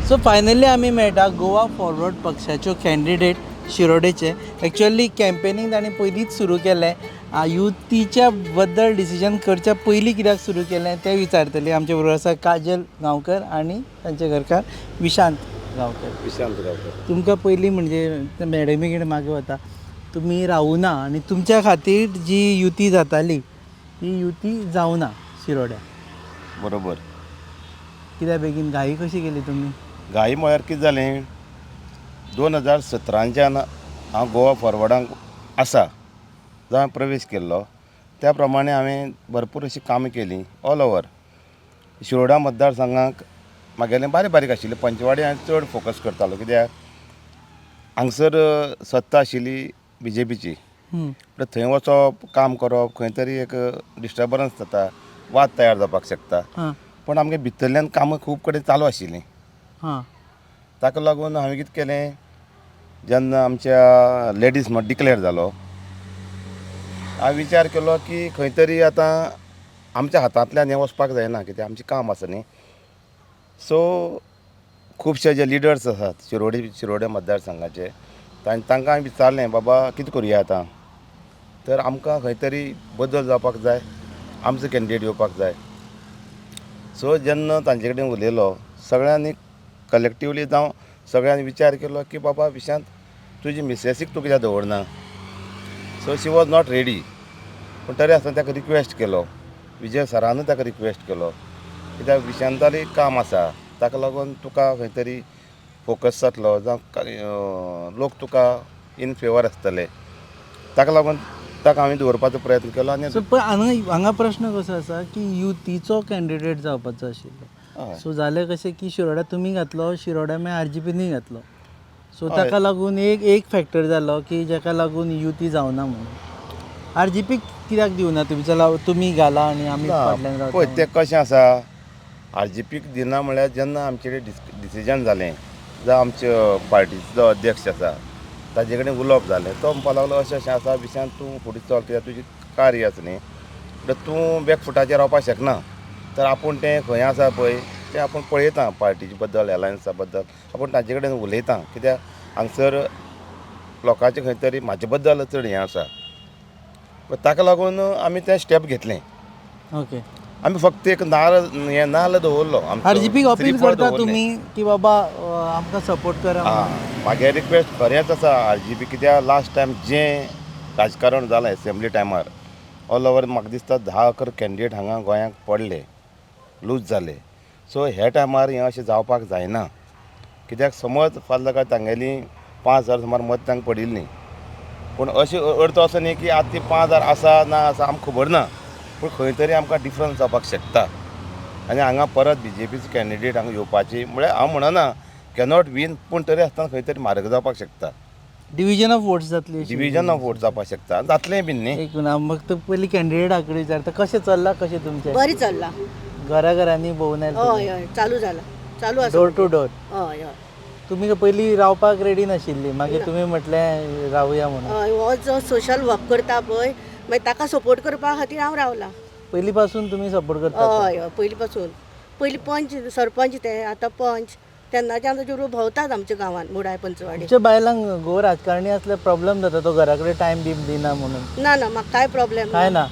So finally आमी मेळटा Goa forward पक्षाच्यो candidate शिरोडेचे. Actually campaigning तांणी पयलींच सुरू केलें. युतीच्या बद्दल डिसिजन करच्या पयलीं कित्याक सुरू केलें तें विचारतली. आमचे बरोबर आसा काजल गांवकर आनी तांचे घरकार विशांत गांवकर. विशांत गांवकर. तुमकां पयलीं म्हणजे मॅडमी कडेन मागीर वता, तुमी रावना आनी तुमच्या खातीर जी युती जाताली ती युती जावना शिरोड्या. बरोबर. कित्याक बेगीन घाई कशी केली तुमी? घाई म्हळ्यार कितें जालें, 2017च्यान हांव गोवा फॉरवर्डांक आसा, जावं प्रवेश केल्लो त्या प्रमाणे हांवें भरपूर अशीं कामां केलीं ऑल ओवर शिरोडा मतदारसंघाक. म्हागेलें बारीक बारीक आशिल्लें. पंचवाडी हांवें चड फोकस करतालो, कित्याक हांगसर सत्ता आशिल्ली बीजेपीची. म्हणटा थंय वचप, काम करप, खंय तरी एक डिस्टर्बन्स जाता, वाद तयार जावपाक शकता. पूण आमगे भितरल्यान कामां खूब कडेन चालू आशिल्लीं. ताका लागून हांवें कितें केलें, जेन्ना आमच्या लेडीज म्हण डिक्लेर जालो, हांवें विचार केलो की खंय तरी आतां आमच्या हातांतल्यान हें वचपाक जायना, कित्याक आमचें काम आसा न्ही. सो खुबशे जे लिडर्स आसात शिरोडे मतदारसंघाचे, तांकां हांवें विचारलें, बाबा कितें करुया आतां, तर आमकां खंय तरी बदल जावपाक जाय, आमचो कॅन्डिडेट येवपाक जाय. सो जेन्ना तांचे कडेन उलयलो, सगळ्यांनी कलेक्टिवली जावं सगळ्यांनी विचार केलो की बाबा विशांत, तुजी मिसेसीक तूं कित्याक दवरना? So she was not ready, पूण तरी आसतना ताका रिक्वेस्ट केलो, विजय सरानूय ताका रिक्वेस्ट केलो, कित्याक विशांतालें काम आसा, ताका लागून तुका खंय तरी फोकस जातलो, जावं लोक तुका इन फेवर आसतले. ताका लागून ताका हांवें दवरपाचो प्रयत्न केलो आनी सो पण हांगा हांगा प्रश्न कसो आसा की युतीचो कॅन्डिडेट जावपाचो आशिल्लो. सो जालें कशें की शिरोड्या तुमी घातलो, शिरोड्या मागीर आरजीपीनी घातलो. सो ताका लागून एक एक फॅक्टर जालो की जाका लागून युती जावना म्हणून. आरजीपी कित्याक दिवना तुमी? चला तुमी घाला आनी आमी फाटल्यान पळय रावता. तें कशें आसा, आरजीपीक दिना म्हळ्यार जेन्ना आमचे कडेन डिसिजन जालें, जावं आमच्या पार्टीचो अध्यक्ष आसा ताजे कडेन उलोवप जालें, तो म्हणपाक लागलो अशें अशें आसा विशयान, तूं फुडें चल, कित्याक तुजें कार्य आसा न्ही, म्हणटा तूं बॅकफुटाचेर रावपाक शकना, तर आपूण तें खंय आसा पळय तें आपूण पळयता, पार्टीचे बद्दल एलायन्सा बद्दल आपूण तांचे कडेन उलयता, कित्याक हांगसर लोकांचें खंय तरी म्हाजे बद्दल चड हें आसा. ताका लागून आमी तें स्टेप घेतलें. आमी फक्त एक नाल्ल, हें नाल्ल दवरलो. आरजीपीक अपील करता तुमी की बाबा आमकां सपोर्ट करा? म्हागे रिक्वेस्ट खरेंच आसा आरजीपी, कित्याक लास्ट टायम जें राजकारण जालें एसेंब्ली टायमार ऑल ओवर, म्हाका दिसता 10-11 कॅन्डिडेट हांगा गोंयांक पडले, लूज जाले. सो ह्या टायमार हें अशें जावपाक जायना, कित्याक समज फाल्यां काय तांगेली 5000 सुमार मत तांकां पडिल्लीं, पूण अशें अर्थ असो न्ही की आतां ती 5000 आसा ना आसा आमकां खबर ना, पूण खंय तरी आमकां डिफरन्स जावपाक शकता. आनी हांगा परत बीजेपीचो कॅन्डिडेट हांगा येवपाची म्हळ्यार हांव म्हणना कॅनॉट वीन, पूण तरी आसतना खंय तरी म्हारग जावपाक शकता. डिविजन ऑफ वोट्स जातली. डिविजन ऑफ वोट जावपाक शकता, जातलें बीन न्ही. एक मिनट, हांव फक्त पयलीं कॅन्डिडेटा कडेन विचारता, कशें चल्लां, कशें तुमचें? बरें चल्लां. घरा घरांनी भोंवून आयले? हय हय, चालू जाला, चालू आसा. Door to door? हय हय. तुमी पयलीं रावपाक रेडी नाशिल्ली, मागीर तुमी म्हटलें रावया म्हणून. हय, हो जो सोशल वर्क करता पळय, मागीर ताका सपोर्ट करपा खातीर हांव रावलां. पयलीं पासून तुमी सपोर्ट करता? हय हय, पयलीं पासून. पयलीं पंच सरपंच, ते आतां पंच, तेन्नाच्यान ताचे बरोबर भोंवतात आमच्या गांवांत मुडाय पंचवाडी. तुमच्या बायलांक घोव राजकारणी असल्यार प्रॉब्लम जाता, तो घरा कडेन टायम बी दिना म्हणून? ना ना, म्हाका कांय प्रॉब्लेम. काय ना?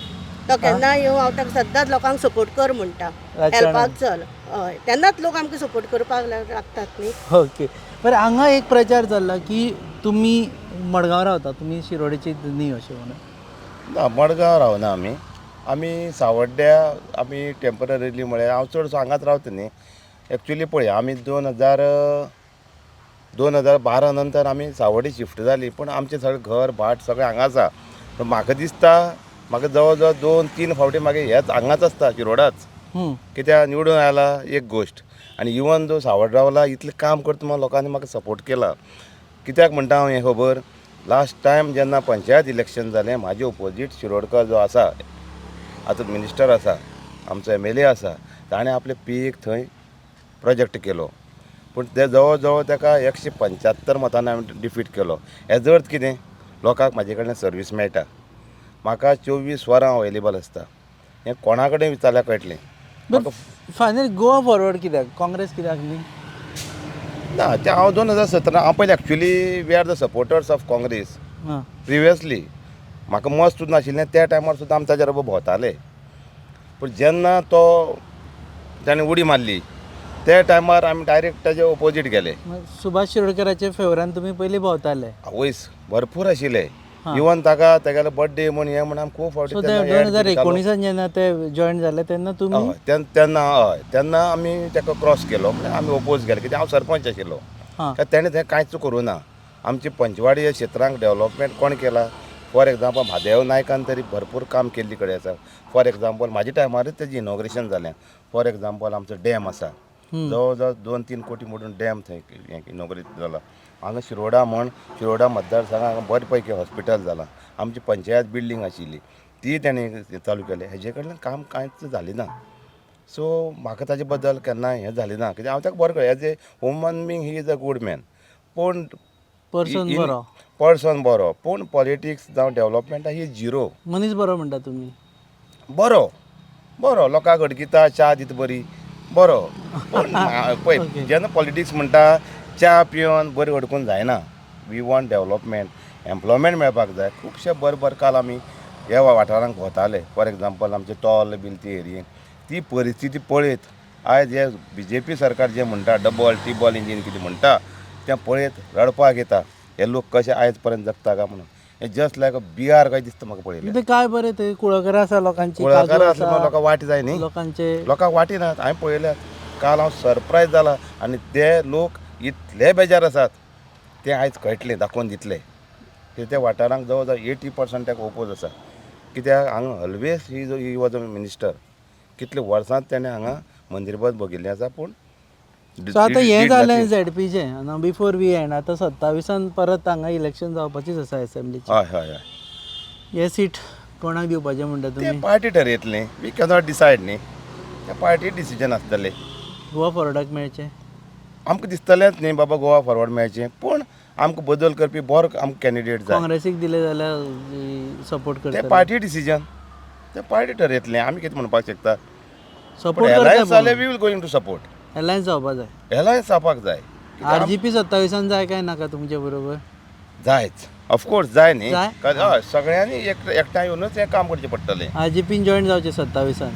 तो केन्ना येवं, हांव ताका सद्दांच लोकांक सपोर्ट कर म्हणटा. राजकारणान. हेल्पाक चल. हय, तेन्नाच लोक आमकां सपोर्ट करपाक लागतात न्ही. ओके, बरें. हांगा एक प्रचार चल्ला की तुमी मडगांव रावता, तुमी शिरोडेची न्ही अशें म्हणून. ना, मडगांव रावना आमी, आमी सावड्ड्या. आमी टेंपररीली म्हळ्यार हांव चडसो हांगाच रावता न्ही. एक्चुली पळय, आमी 2012 नंतर आमी सावड्डे शिफ्ट जाली, पूण आमचें सगळें घर भाट सगळें हांगा आसा. पूण म्हाका दिसता म्हाका जवळ जवळ 2-3 फावटी मागीर हेच हांगाच आसता शिरोडाच. कित्याक निवडून आयला एक गोश्ट, आनी इवन दो सावड रावला इतलें काम करता म्हण लोकांनी म्हाका सपोर्ट केला. कित्याक म्हणटा हांव हें खबर, लास्ट टायम जेन्ना पंचायत इलेक्शन जालें, म्हाजे ओपोजीट शिरोडकर जो आसा, आतां मिनिस्टर आसा, आमचो एमएलए आसा, ताणें आपले पीक थंय प्रोजेक्ट केलो, पूण ते जवळ जवळ ताका 175 मतांनी हांवें डिफीट केलो. हेजो अर्थ कितें, लोकांक म्हाजे कडल्यान सर्वीस मेळटा, म्हाका 24 वरां अवेलेबल आसता, हें कोणा कडेन विचारल्यार कळटलें. बट फायनल गोवा फॉरवर्ड कित्याक, काँग्रेस कित्याक न्ही? ना, ते हांव 2017 हांव पयलीं, actually we are the supporters of Congress. Previously म्हाका मत सुद्दां नाशिल्लें त्या टायमार सुद्दां आमी ताज्या बरोबर भोंवताले. पूण जेन्ना तो ताणें उडी मारली त्या टायमार आमी डायरेक्ट ताजे ओपोजीट गेले. मग सुभाष शिरोडकराच्या फेवरान तुमी पयलीं भोंवताले? आवयस, भरपूर आशिल्ले. इवन ताका तेगेलो बड्डे म्हण हें म्हण आमी खूब फावटी सो ते तेन्ना दोन हजार add करतालो. एकोणिसान जेन्ना ते जॉयन जाले तेन्ना तुमी हय, तेन्ना, हय, तेन्ना आमी ताका क्रॉस केलो, म्हळ्यार आमी ओपोज केले, कित्याक हांव सरपंच आशिल्लो. काय तेणें थंय कांयच करूं ना. आमची पंचवाडी ह्या क्षेत्रांक डेवलपमेंट कोण केला? फॉर एग्जाम्पल, म्हादेव नायकान तरी भरपूर काम केल्ली कडेन आसा. फॉर एग्जाम्पल, म्हाज्या टायमारच तेजें इनॉग्रेशन जालें. फॉर एग्जाम्पल, आमचो डॅम आसा, जवळ जवळ 2-3 कोटी मोडून डॅम थंय इनॉग्रेट जाला. हांगा शिरोडा म्हण, शिरोडा मतदारसंघाक हांगा बरे पैकी हॉस्पिटल जालां. आमची पंचायत बिल्डींग आशिल्ली ती तेणें चालू केली. हेजे कडल्यान काम कांयच जालें ना. सो म्हाका ताजे बद्दल केन्ना हें जालें ना, कित्याक हांव ताका बरो कळ्ळें, as a human being he is a good man, पूण पर्सन बरो. पर्सन बरो, पूण पॉलिटिक्स जावं डेवलपमेंट ही झिरो. मनीस बरो म्हणटा तुमी? बरो बरो, लोकांक अडकिता, च्या दिता बरी, बरो. पूण पळय, जेन्ना पॉलिटिक्स म्हणटा, च्या पिवन बरी अडकून जायना. We want development, employment मेळपाक जाय. खुबशे बरे बरे काल आमी ह्या वाठारांक भोंवताले. फॉर एग्जाम्पल, आमचे टॉल बील ती एरियेन ती परिस्थिती पळयत आयज हे बीजेपी सरकार जें म्हणटा डबल टिबल इंजीन कितें म्हणटा तें पळयत रडपाक येता. हे लोक कशे आयज पर्यंत जगता काय म्हणून. हें जस्ट लायक बिहार काय दिसता म्हाका पळयल्यार. ते काय बरें, ते कुळागरां आसा लोकांची. कुळागरां आसली म्हणून लोकांक वाट जाय न्ही. लोकांचे. लोकांक वाटी नात. हांवें पळयल्यात काल, हांव सरप्रायज जाला आनी ते लोक इतले बेजार आसात ते आयज कळटलें, दाखोवन दितले की त्या वाठारांक जवळ जवळ 80% ताका ओपोज आसा. कित्याक हांगा always he was a minister. कितले वर्सां तेणें हांगा मंदिरबद भोगिल्लें आसा, पूण सो आतां हें जालें झेडपीचें. बिफोर we and, आतां 27न परत हांगा इलेक्शन जावपाचीच आसा एसेंब्लीची. हय हय हय हे सीट कोणाक दिवपाचें म्हणटा ते तुमी? पार्टी ठरयतली, we cannot decide न्ही. ते पार्टी डिसिजन आसतलें. गोवा फॉरवर्डाक मेळचें? आमकां दिसतलेंच न्ही बाबा गोवा फॉरवर्ड मेळचें, पूण आमकां बदल करपी बरो आमकां कॅन्डिडेट जाय. काँग्रेसीक दिलें जाल्यार सपोर्ट ते करतले? पार्टी डिसिजन, ते पार्टी ठरयतलें. आमी कितें म्हणपाक शकता? सपोर्ट एलायन्स जाल्यार करता? We will going to support. Alliance जावपा जाय. एलायन्स जावपाक जाय. आरजीपी 27न जाय काय नाका तुमचे बरोबर? जायच, ऑफकोर्स जाय न्ही. जाय? कारण हय, सगळ्यांनी एक एकठांय येवनूच हें काम करचें पडटलें. आरजीपीन जॉईन जावचें 27न?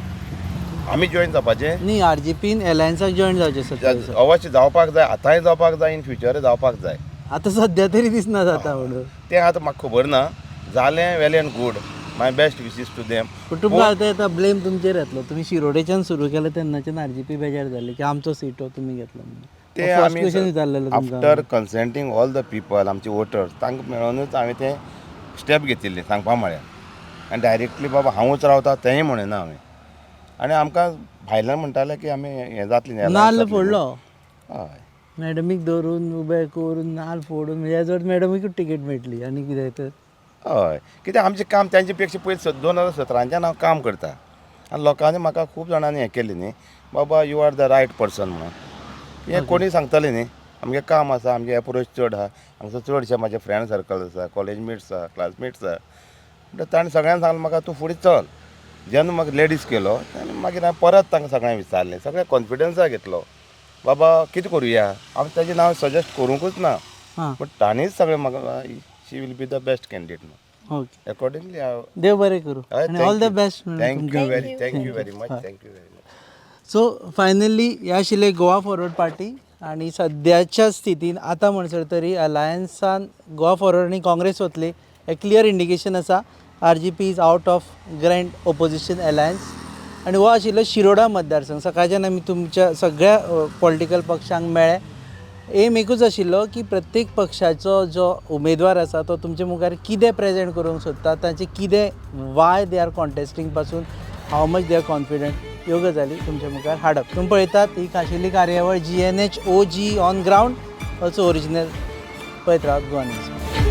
आमी जॉयन जावपाचें? न्ही, आरजीपीन एलायन्साक जॉईन जावचें 27न. अवश्य जावपाक जाय. आतांय जावपाक जाय, इन फ्युचर जावपाक जाय. आतां सद्या तरी दिसना जाता म्हणून. तें आतां म्हाका खबर ना. जालें, well and good, my best wishes to them. पूण तुमकां आतां येता ब्लेम तुमचेर येतलो. तुमी शिरोडेच्यान सुरू केलें तेन्नाच्यान आरजीपी बेजार जाली की आमचो सीट हो तुमी घेतलो म्हणून. ते फर्स्ट आमी क्वेश्चन विचारलेलो तुमकां. After consenting all the people, आमचे वोटर्स, तांकां मेळोनूच हांवें तें स्टेप घेतिल्लें. सांगपा म्हळ्यार आनी डायरेक्टली बाबा हांवूच रावता तेंय म्हणिना हांवें. आनी आमकां भायल्यान म्हणटाले की आमी हें जातलें न्ही, alliance नाल्ल जातली. फोडलो. हय. मॅडमीक धरून उबे करून नाल्ल फोडून, म्हणजे हेजो मॅडमीकूच टिकेट मेळटली आनी कितें तर. हय, कित्याक आमचें काम तांचे पेक्षा पयलीं 2017च्यान हांव काम करता आनी लोकांनी म्हाका खूब जाणांनी हें केलें न्ही, बाबा you are the right person म्हणून. हें कोणूय सांगतलें न्ही. आमगें काम आसा, आमगे एप्रोच चड आहा. हांगसर चडशे म्हाजे फ्रेंड सर्कल आसा, कॉलेजमेट्स आहा, क्लासमेट्स आहा. म्हणटा ताणें सगळ्यांनी सांगलें म्हाका, तूं फुडें चल. जेन्ना म्हाका लेडीज केलो तेन्ना मागीर हांवें परत तांकां सगळ्यांक विचारलें, सगळ्या कॉन्फिडन्सा घेतलो, बाबा कितें करुया. हांवें ताजें नांव सजेस्ट करूंकूच ना. बट ताणीच सगळें म्हाका, she will be the best candidate म्हणून. अकॉर्डिंगली हांव देव बरें करूं आनी all the best. Thank you very, thank you very much, thank you very much. So finally हे आशिल्ले गोवा फॉरवर्ड पार्टी आनी सद्याच्या स्थितीन आतां म्हणसर तरी अलायन्सान गोवा फॉरवर्ड आनी काँग्रेस वतली हें क्लियर इंडिकेशन आसा. RGP is out of grand opposition alliance. आनी हो आशिल्लो शिरोडा मतदारसंघ. सकाळच्यान आमी तुमच्या सगळ्या पॉलिटिकल पक्षांक मेळ्ळे. एम एकूच आशिल्लो की प्रत्येक पक्षाचो जो उमेदवार आसा तो तुमचे मुखार कितें प्रेजेंट करूंक सोदता, तांचे कितें, वाय they are contesting पासून how much they are confident, ह्यो गजाली तुमच्या मुखार हाडप. तुमी पळयतात ही खाशेली कार्यावळ GNH OG, on ground also original. पळयत रावत गोवा न्यूज.